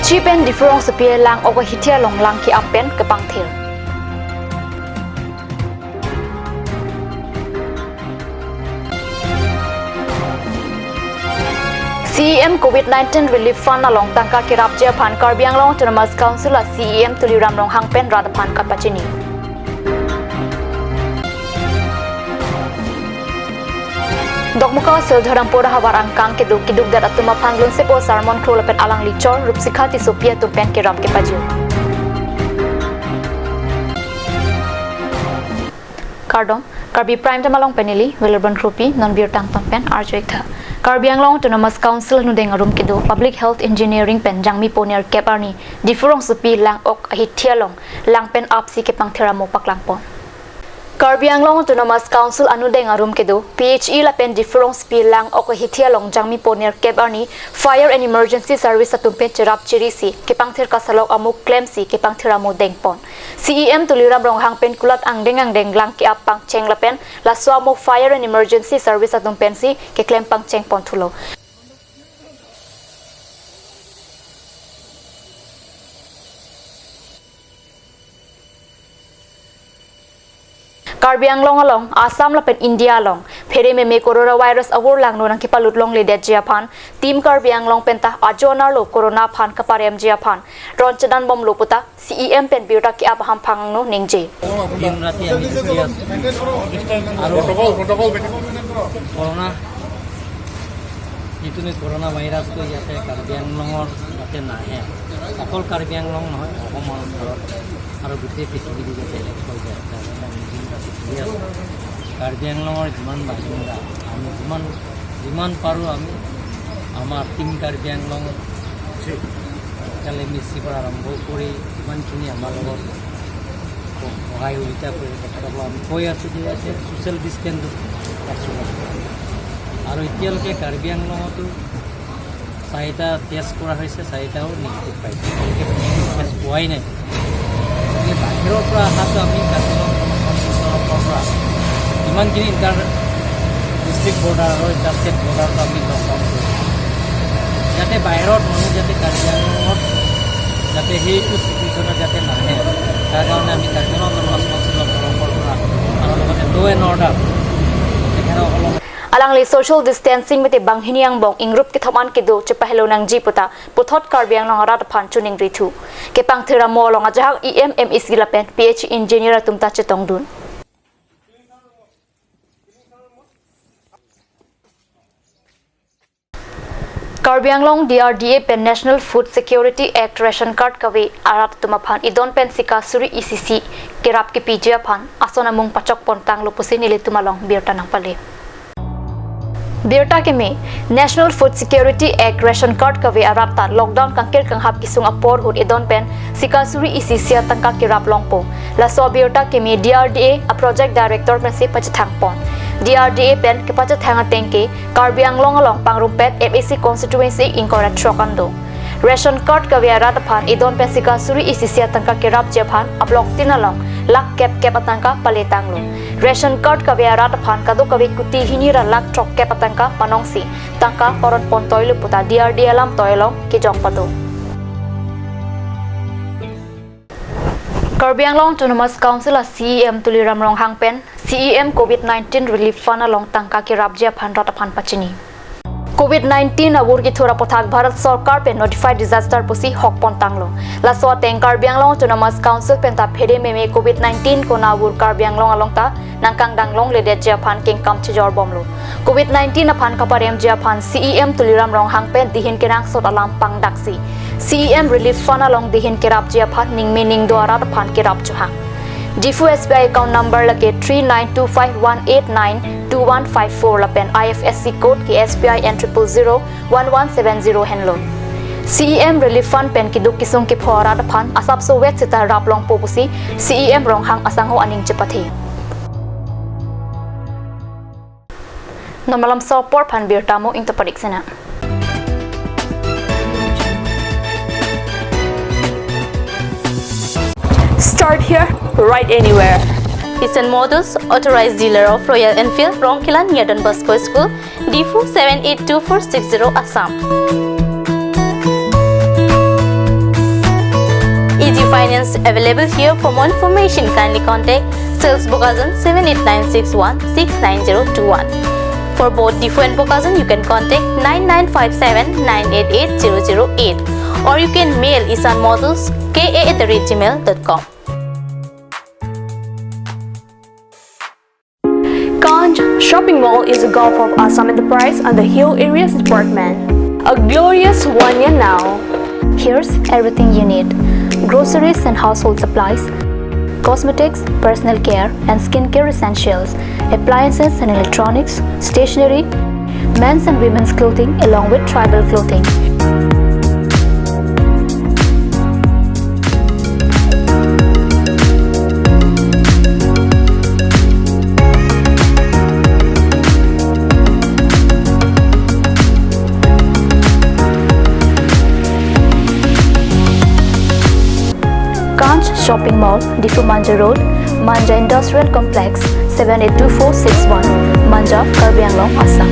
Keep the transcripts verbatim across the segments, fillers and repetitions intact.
Chipen Diphu rongsopi lang-ok ahithi along lang ke-ap pen kepangthir. C E M Covid nineteen Relief Fund along tangka kerapji aphan Karbi Anglong Autonomous Council a C E M Tuliram Ronghang pen rat aphan kapachini. Dokmoka Sildharampur ahavar angkang kedo kidukdet atum aphan lunsepo Sermon Kro lapen alangli chor Rupsikha Tissopi atum pen kerap kepajir. Kardom, Karbi Prime Time along pen neli Wilbur Kropi, non birta angton pen arju-ik tha. Karbi Anglong Autonomous Council anudeng arum kedo Public Health Engineering pen jangmi po nerkep arni Diphu rongsopi lang-ok ahithi along lang pen apsi kepangthir amo paklangpon. Karbi Anglong Autonomous Council anudeng arum kedo P H E lapen Diphu rongsopi lang-ok ahithi along jangmi po nerkep arni Fire and Emergency Service atum pen cherap chirisi kepangthir kasalok amo klemsi kepangthir amo dengpon. C E M Tuliram Ronghang pen kulat angdeng angdeng lang ke-ap pangcheng lapen laso amo Fire and Emergency Service atum pensi keklem pangcheng pon thulo. Karbi Anglong along, Assam lapen India along phere meme coronavirus avur langno nangkepalut longledetji aphan Team Karbi Anglong penta ajo anerlo corona aphan kaparemji aphan ron chedan bomlo puta C E M pen birta ke-ap ahamphang angno ningje. দিন ৰাতি আমি যুঁজি আছোঁ। আৰু কৰোণা, যিটো নেকি কৰোণা ভাইৰাছটো ইয়াতে কাৰ্বি আংলঙৰ ইয়াতে নাহে, অকল কাৰ্বি আংলং নহয়, অসম আৰু ভাৰত আৰু গোটেই পৃথিৱীত যাতে শেষ হৈ যায়, তাৰ কাৰণে আমি দিন ৰাতি যুঁজি আছোঁ। কাৰ্বি আংলঙৰ যিমান বাসিন্দা, আমি যিমান, যিমান পাৰোঁ আমি আমাৰ team Karbi Anglong L M E চিৰ পৰা আৰম্ভ কৰি যিমানখিনি আমাৰ লগত সহায় সুবিধা কৰি তেখেতসকলক আমি কৈ আছোঁ যে ইয়াতে ছ'চিয়েল ডিষ্টেঞ্চ ৰাখিব। আৰু এতিয়ালৈকে কাৰ্বি আংলঙতো চাৰিটা টেষ্ট কৰা হৈছে, চাৰিটাও নিগেটিভ পাইছে, গতিকে টেষ্ট পোৱাই নাই। গতিকে বাহিৰৰ পৰা অহাটো আমি কাৰ্বি আংলঙৰ পৰা যিমানখিনি ইণ্টাৰ ডিষ্ট্ৰিক্ট বৰ্ডাৰ আৰু ইণ্টাৰ ষ্টেট বৰ্ডাৰত আমি লকডাউন কৰিছোঁ, যাতে বাহিৰত মানুহ যাতে কাৰ্বি আংলঙত যাতে সেইটো চিটুৱেশ্যনত যাতে নাহে, তাৰ কাৰণে আমি কাৰ্বি আংলং অট'নমাছ কাউন্সিলৰ তৰফৰ পৰা আৰু লগতে ল' এণ্ড অৰ্ডাৰ তেখেতসকলক Alangli social distancing mate banghini angbong ingrup kethom an kedo chepahelo nangji puta puthot Karbi Anglong arat aphan choningri thu. Kepangthir amo along ajahak E M, M A C lapen P H E engineer atum ta chetongdun. Karbi Anglong D R D A pen National Food Security Act ration card kave arat atum aphan idon pen sika suri isi si kerap kepiji aphan ason amung pachok pontanglo pusi nelitum along birta nangpale. Birta keme, National Food Security Act ration card kave arat ta lockdown kangkir kanghap kesung apor ahut idon pen sika suri isi si atangka kerap longpo. Laso abirta keme D R D A a project director pensi pachethang pon. D R D A pen kepachethang ateng ke Karbi Anglong along pangrumpet M A C constituency ingkoi ra throk an do. Ration card kave arat aphan idon pen sika suri isi si atangka kerapji aphan a block tin along lakh kep kep atangka paletanglo. Ration card kave arat aphan kadokave kuti hini ra lakh throk kep atangka panongsi tangka paron pontoilo puta D R D A alam toi along kejong pado. Karbi Anglong Autonomous Council a C E M Tuliram Ronghang pen C E M Covid nineteen Relief Fund along tangka kerapji aphan rat aphan pachini. Covid nineteen avur kethur aputhak Bharat Sorkar pen notified disaster pusi hok pontanglo. Laso ateng Karbi Anglong Autonomous Council penta phere meme Covid nineteen corona avur Karbi Anglong along ta nangkangdang longledetji aphan kengkam chejor bomlo. Covid nineteen aphan kaparemji aphan C E M Tuliram Ronghang pen dihin kenangsot alam pangdaksi C E M Relief Fund along dihin kerapji aphan ningme ningdo arat aphan kerap chohang. Diphu S B I account number lake three nine two five one eight nine two one five four lapen I F S C code ke S B I N triple zero one one seven zero henlo. C E M Relief Fund pen keduk kesung kepho arat aphan asapso vet seta rap longpo pusi C E M Ronghang asangho aning chepathe. Non malomso apor aphan birta mo ingto padik sena. Start here, ride anywhere. Isen Motors, authorized dealer of Royal Enfield, Rongkelan, near Don Bosco School, Diphu seven eight two four six zero, Assam. Finance available here. For more information, kindly contact Sales Bokajan seven eight nine six one six nine zero two one. For both Diphu and Bokajan, you can contact nine nine five seven nine eight eight zero zero eight, or you can mail isan models K A at the rate gmail dot com. Kanch Shopping Mall is a gulf of Assam Enterprise and the Hill Areas Department. A glorious one year now. Here's everything you need: groceries and household supplies, cosmetics, personal care and skincare essentials, appliances and electronics, stationery, men's and women's clothing, along with tribal clothing. Kanch Shopping Mall, Diphu Manja Road, Manja Industrial Complex, seven eight two four six one, Manja, Karbi Anglong, Assam.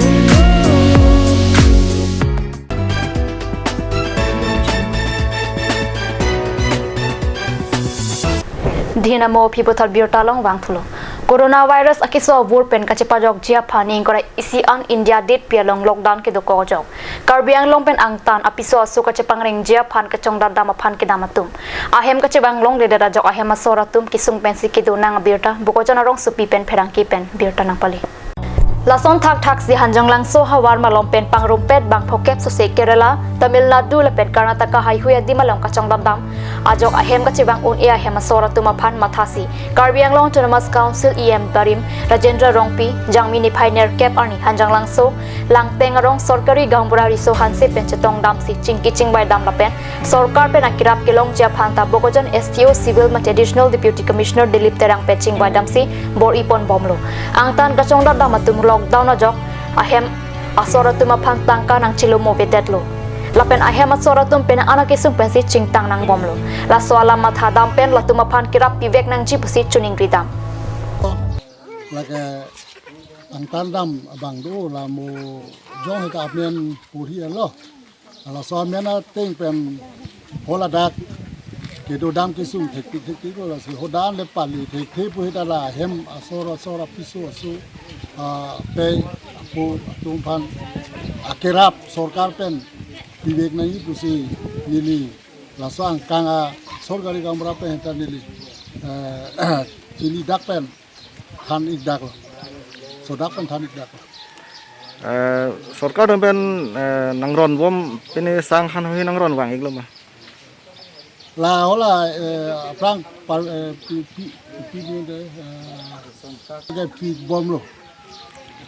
Dhinamo aphi puthot birta along vangthulo. Coronavirus akeso avur pen kachepajokji aphan ingkoi ra isi an India ditpi along lockdown kedokok ajok Karbi Anglong pen angtan apiso aso kachepangrengji aphan kachongdatdam aphan kedam atum, ahem kachevang longledet ajok ahem asor atum kesung pensi kedo nang abirta Bokajan arongsopi pen pherangke pen birta nangpale. Lason thakthak si Hanjanglangso havar malom pen pangrumpet bang phokep sose Kerala, Tamil Nadu lapen Karnataka haihui adim along kachongdatdam ajok ahem kachevang un-e ahem asor atum aphan mathasi Karbi Anglong Autonomous Council E M barim Rajendra Rongpi, Jangmi niphai nerkep arni Hanjanglangso Langteng arong sorkari gaonbura riso hanse pen chetongdamsi chingki chingbaidam lapen sorkar pen akirap kelongji aphan ta Bokajan S D O Civil mate Additional Deputy Commissioner Dilip Terang pen chingbaidamsi bor-i ponbomlo. Angtan kachongdatdam atum lockdown ajok ahem asor atum aphan tangka nangchilumo avedetlo. Lapen ahem asor atum penang an akesung pensi chingtang nangbomlo. Laso alam mathadam pen latum aphan kirap pivek nangji pusi choningridam. Lake angtan dam abang do, la mo jong heta amen puri alo. Laso amen ateng pen holadak kedodam kesung thektik thektik lo, lasi hodan le pali thekthe pu heta la hem asor asor apiso aso, ah, pe apo atum aphan akirap sorkar pen pivek nangji pusi neli laso angkang a sorkari gaonbura pen heta neli, eh, chinidak pen than ikdaklo. Sodak pen than ikdaklo. Eh, sorkar atum pen, eh, nangronbom pine sang han hohi nangron vang iklo ma? La hola, eh, aphrang par, eh, pi, pi, pi ni de, eh, ke pi bomlo.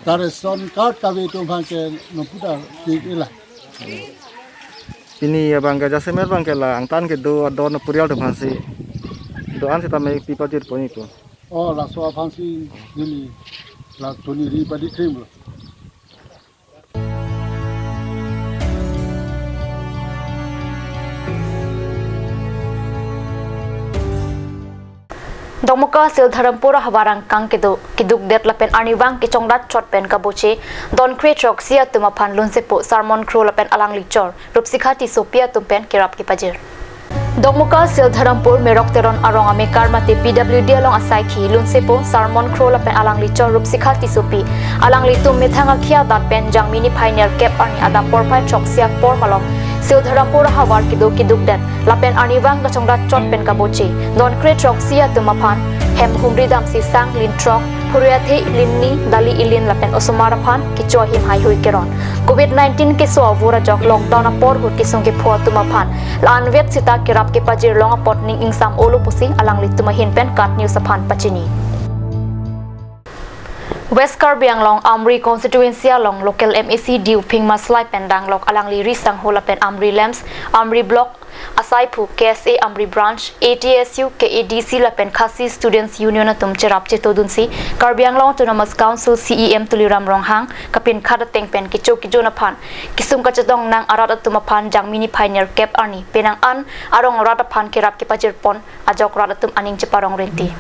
Ta ration card kave atum aphan ke nonputar pi ila. Pini abang ke jasemet abang ke la angtan kedo adon purial atum aphansi do-an sitame pipajirpo ni ko. Oh, laso aphansi neli la choningri padi krim lo. Dokmoka Sildharampur havar angkang kedo, kedukdet lapen arnivang kechongdat chot pen kaboche donkre throksi atum aphan lunsepo Sarmon Kro lapen alangli chor Rupsikha Tissopi atum pen kirap kepajir. Dokmoka Sildharampur Merok Teron arong amekar mate P W D along asaikhi lunsepo Sarmon Kro lapen alangli chor Rupsikha Tissopi, alanglitum methang akhia dat pen Jangmi niphai nerkep arni adap porphai throksi apor malom Sildharampur havar kedo kedukdet lapen arnivang kachongdat chot pen kaboche donkre throksi atum aphan hem humri damsi sang lin throk, phurui athe lin ni, dali ilin lapen osomar aphan kecho ahim haihui keron. Covid nineteen keso avur ajok lockdown apor ahut kesung kepho atum aphan la-anvet sita kirap kepajir long apot ning ingsam olo pusi alanglitum ahin pen KAT News aphan pachini. West Karbi Anglong Amri constituency along local M A C Diuphing Maslai pen danglok alangli ri sangho lapen Amri LAMPS, Amri Block asaiphu, K S A Amri Branch, A T S U, K A D C lapen Khasi Students Union atum cherap chetodunsi Karbi Anglong Autonomous Council C E M Tuliram Ronghang kapinkhat ateng pen kecho kejun aphan kesung kachetong nang arat atum aphan Jangmi niphai nerkep arni penang an arong arat aphan kirap kepajir pon ajok rat atum aning cheparong rinti.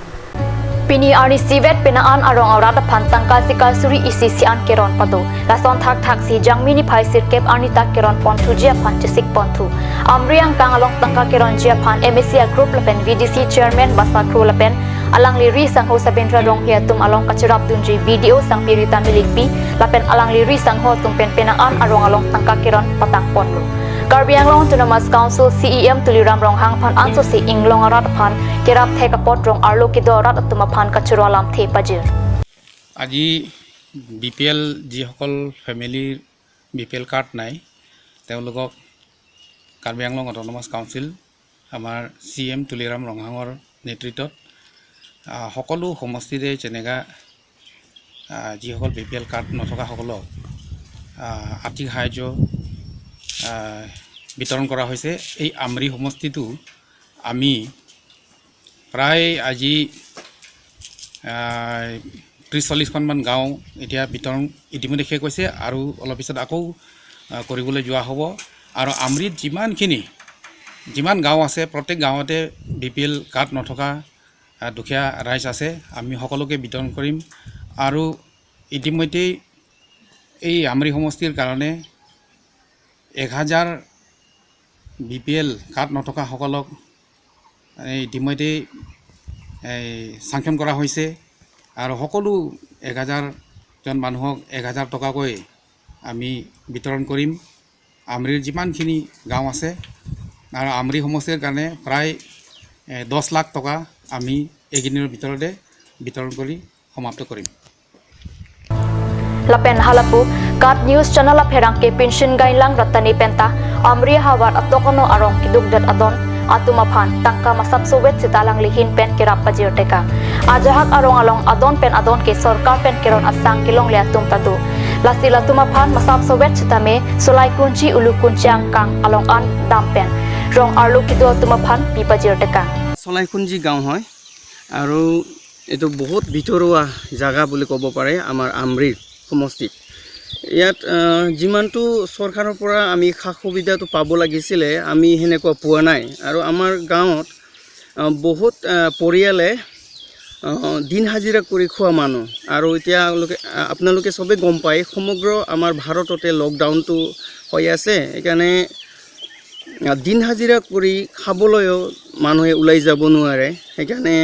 Pini arni isivet penang an arong arat aphan tangka sikal suri isi si-an keron pado. Lason thakthak si Jangmi niphai sirkep arni ta keron ponthuji aphan chesik ponthu. Amri angkang along tangka keronji aphan M A C a group lapen V D C chairman Basa Kro lapen alangli ri sangho Sabindra Rongpi atum along kacherapdunji B D O sangpi Rita Milingpi lapen alangli ri sangho atum pen penang an arong along tangka keron patang ponlo. Karbi Anglong Autonomous Council C E M Tuliram Ronghang aphan ansose inglong arat aphan kerap thek apot rong arlo kedo arat atum aphan kachoro alamthe pajir. আজি B P L যিসকল ফেমিলিৰ B P L card নাই, তেওঁলোকক কাৰ্বি Anglong autonomous council, আমাৰ C M Tuliram ৰংহাঙৰ নেতৃত্বত, আহ, সকলো সমষ্টিতে যেনেকা, আহ, যিসকল বি পি এল কাৰ্ড নথকাসকলক, আহ, আৰ্থিক সাহায্য, আহ, বিতৰণ কৰা হৈছে। এই আমৰি সমষ্টিটো আমি প্ৰায় আজি, আহ, ত্ৰিছ চল্লিছখনমান গাঁও এতিয়া বিতৰণ ইতিমধ্যে শেষ হৈছে আৰু অলপ পিছত আকৌ, আহ, কৰিবলৈ যোৱা হ'ব। আৰু আমৰিত যিমানখিনি, যিমান গাঁও আছে, প্ৰত্যেক গাঁৱতে বি পি এল কাৰ্ড নথকা, আহ, দুখীয়া ৰাইজ আছে, আমি সকলোকে বিতৰণ কৰিম। আৰু ইতিমধ্যেই এই আমৰি সমষ্টিৰ কাৰণে এক হাজাৰ বি পি এল কাৰ্ড নথকাসকলক এই ইতিমধ্যেই এই চাংচন কৰা হৈছে আৰু সকলো এক হাজাৰজন মানুহক এক হাজাৰ টকাকৈ আমি বিতৰণ কৰিম। আমৰিৰ যিমানখিনি গাঁও আছে আৰু আমৰি সমষ্টিৰ কাৰণে প্ৰায়, এ, দহ লাখ টকা আমি এইকেইদিনৰ ভিতৰতে বিতৰণ কৰি সমাপ্ত কৰিম। Lapen halapu, KAT News Channel apherangke Pinsin Gainlang Ratani penta, Amri ahavar atokono arong kedukdet adon atum aphan tangka masap sovet sita alangli ahin pen kerap pajir teka. Ajahak arong along adon pen adon ke sorkar pen keron asang kelongle atum ta do. Lasi latum aphan masap sovet sitame Solaikunchi Ulukunchi angkang along an dam pen rong arlo kedo atum aphan pi pajir teka. চলাইখুঞ্জি গাঁও হয় আৰু এইটো বহুত ভিতৰুৱা জাগা বুলি ক'ব পাৰে আমাৰ আমৰিৰ সমষ্টিত। ইয়াত, আহ, যিমানটো চৰকাৰৰ পৰা আমি সা সুবিধাটো পাব লাগিছিলে, আমি সেনেকুৱা পোৱা নাই। আৰু আমাৰ গাঁৱত, আহ, বহুত, আহ, পৰিয়ালে, আহ, দিন হাজিৰা কৰি খোৱা মানুহ। আৰু এতিয়া লোকে, আহ, আপোনালোকে চবেই গম পায়, সমগ্ৰ আমাৰ ভাৰততে লকডাউনটো হৈ আছে। সেইকাৰণে, আহ, দিন হাজিৰা কৰি খাবলৈও মানুহে ওলাই যাব নোৱাৰে। সেইকাৰণে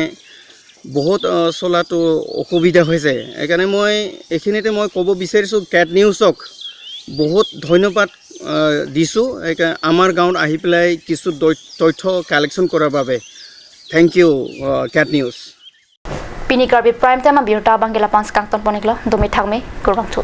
বহুত, আহ, চলাটো অসুবিধা হৈছে। সেইকাৰণে মই এইখিনিতে মই ক'ব বিচাৰিছোঁ, কেট নিউজক বহুত ধন্যবাদ, আহ, দিছোঁ। সেইকা-, আমাৰ গাঁৱত আহি পেলাই কিছু দৈ-, তথ্য কালেকশ্যন কৰাৰ বাবে। Thank you, আহ, কেট news. Pini Karbi Prime Time abirta abang ke lapu-an si kangton pon-iklo, dome thakme, kurvangthu.